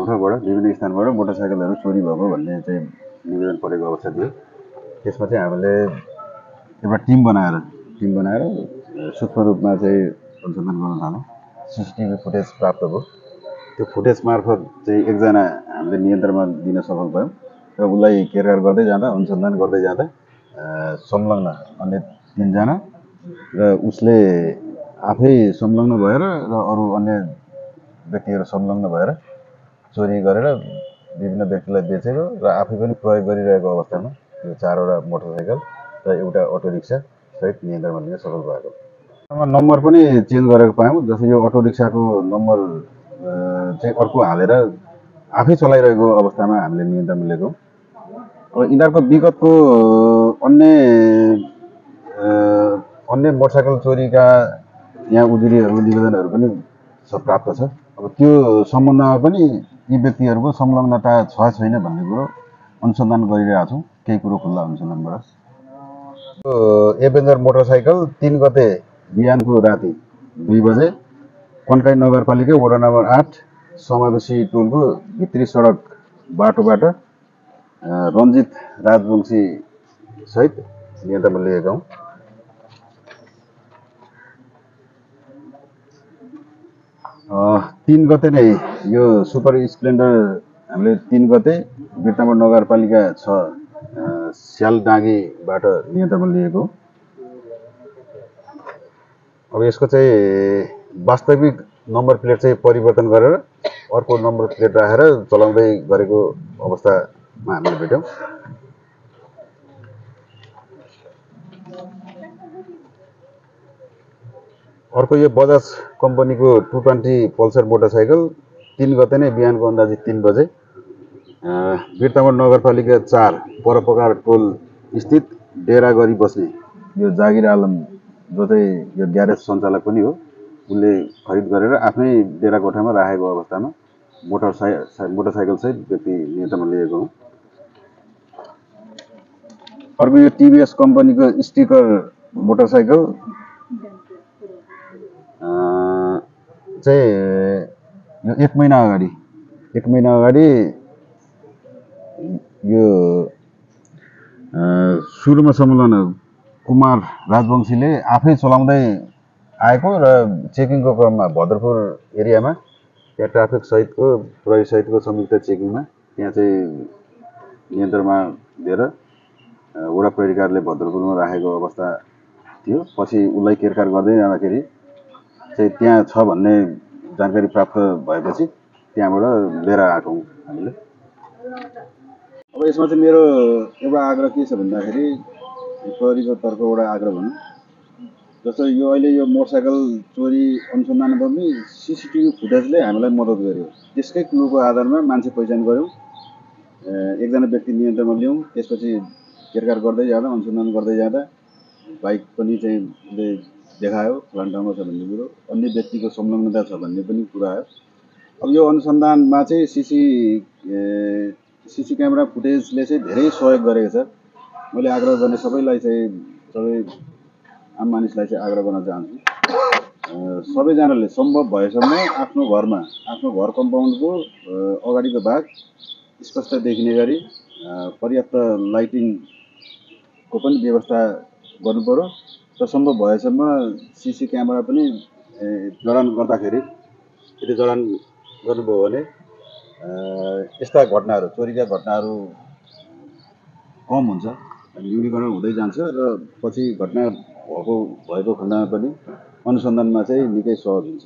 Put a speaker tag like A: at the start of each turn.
A: ठाउँबाट विभिन्न स्थानबाट मोटरसाइकलहरू चोरी भएको भन्ने चाहिँ निवेदन परेको अवस्था थियो। त्यसमा चाहिँ हामीले एउटा टिम बनाएर सूक्ष्म रूपमा चाहिँ अनुसन्धान गर्न थाल्यौँ। सिसिटिभी फुटेज प्राप्त भयो। त्यो फुटेज मार्फत चाहिँ एकजना हामीले नियन्त्रणमा दिन सफल भयौँ र उसलाई केरकार गर्दै जाँदा अनुसन्धान गर्दै जाँदा संलग्न अन्य 3 जना र उसले आफै संलग्न भएर र अरू अन्य व्यक्तिहरू संलग्न भएर चोरी गरेर विभिन्न व्यक्तिलाई बेचेको र आफै पनि प्रयोग गरिरहेको अवस्थामा यो 4वटा मोटरसाइकल र एउटा अटो रिक्सा सहित नियन्त्रणमा लिन सफल भएको। नम्बर पनि चेन्ज गरेको पायौँ। जस्तो यो अटो रिक्साको नम्बर चाहिँ अर्को हालेर आफै चलाइरहेको अवस्थामा हामीले नियन्त्रणमा लिएको। अब यिनीहरूको विगतको अन्य मोटरसाइकल चोरीका यहाँ उजुरीहरू निवेदनहरू पनि प्राप्त छ। अब त्यो सम्बन्धमा पनि यी व्यक्तिहरूको संलग्नता छ छैन भन्ने कुरो अनुसन्धान गरिरहेका छौँ। केही कुरो खुल्ला अनुसन्धानबाट एभेन्जर मोटरसाइकल 3 गते बिहानको राति 2 बजे कन्काई नगरपालिका वडा नम्बर 8 समावेशी टोलको भित्री सडक बाटोबाट रञ्जित राजवंशी सहित नियन्त्रणमा लिएका हौँ। तीन गते नै यो सुपर स्प्लेन्डर हामीले 3 गते बिरतामोड नगरपालिका 6 स्यालडाँगीबाट नियन्त्रणमा लिएको। अब यसको चाहिँ वास्तविक नम्बर प्लेट चाहिँ परिवर्तन गरेर अर्को नम्बर प्लेट राखेर चलाउँदै गरेको अवस्थामा हामीले भेट्यौँ। अर्को यो बजाज कम्पनीको 220 पल्सर मोटरसाइकल 3 गते नै बिहानको अन्दाजी 3 बजे बिरतामोड नगरपालिका 4 परपकार टोल स्थित डेरा गरी बस्ने यो जागिर आलम जो चाहिँ यो ग्यारेज सञ्चालक पनि हो, उसले खरिद गरेर आफ्नै डेरा कोठामा राखेको अवस्थामा मोटरसाइकल सहित व्यक्ति नियन्त्रणमा लिएको हो। अर्को यो टिभीएस कम्पनीको स्टिकर मोटरसाइकल चाहिँ यो 1 महिना अगाडि यो सुरुमा संलग्न कुमार राजवंशीले आफै चलाउँदै आएको र चेकिङको क्रममा भद्रपुर एरियामा त्यहाँ ट्राफिक सहितको प्रहरी सहितको संयुक्त चेकिङमा त्यहाँ चाहिँ नियन्त्रणमा लिएर वडा प्रहरी कार्यालय भद्रपुरमा राखेको अवस्था थियो। पछि उसलाई केरकार गर्दै जाँदाखेरि चाहिँ त्यहाँ छ भन्ने जानकारी प्राप्त भएपछि त्यहाँबाट लिएर आएको हौँ हामीले। अब यसमा चाहिँ मेरो एउटा आग्रह के छ भन्दाखेरि प्रहरीको तर्फबाट आग्रह भनौँ, जस्तो यो अहिले यो मोटरसाइकल चोरी अनुसन्धानमा पनि सिसिटिभी फुटेजले हामीलाई मद्दत गर्यो। त्यसकै क्लुको आधारमा मान्छे पहिचान गऱ्यौँ, एकजना व्यक्ति नियन्त्रणमा ल्याउँ। त्यसपछि केरकार गर्दै जाँदा अनुसन्धान गर्दै जाँदा बाइक पनि चाहिँ उसले देखायो फलान ठाउँमा छ भन्ने कुरो, अन्य व्यक्तिको संलग्नता छ भन्ने पनि कुरा आयो। अब यो अनुसन्धानमा चाहिँ सिसी क्यामेरा फुटेजले चाहिँ धेरै सहयोग गरेको छ। मैले आग्रह गर्ने सबै आम मानिसलाई चाहिँ आग्रह गर्न चाहन्छु, सबैजनाले सम्भव भएसम्म आफ्नो घर कम्पाउन्डको अगाडिको भाग स्पष्ट देखिने गरी पर्याप्त लाइटिङको पनि व्यवस्था गर्नु पर्यो र सम्भव भएसम्म सिसी क्यामेरा पनि जडान गर्दाखेरि यदि जडान गर्नुभयो भने यस्ता घटनाहरू, चोरीका घटनाहरू कम हुन्छ, न्यूनीकरण हुँदै जान्छ र पछि घटना भएको खण्डमा पनि अनुसन्धानमा चाहिँ निकै सहज हुन्छ।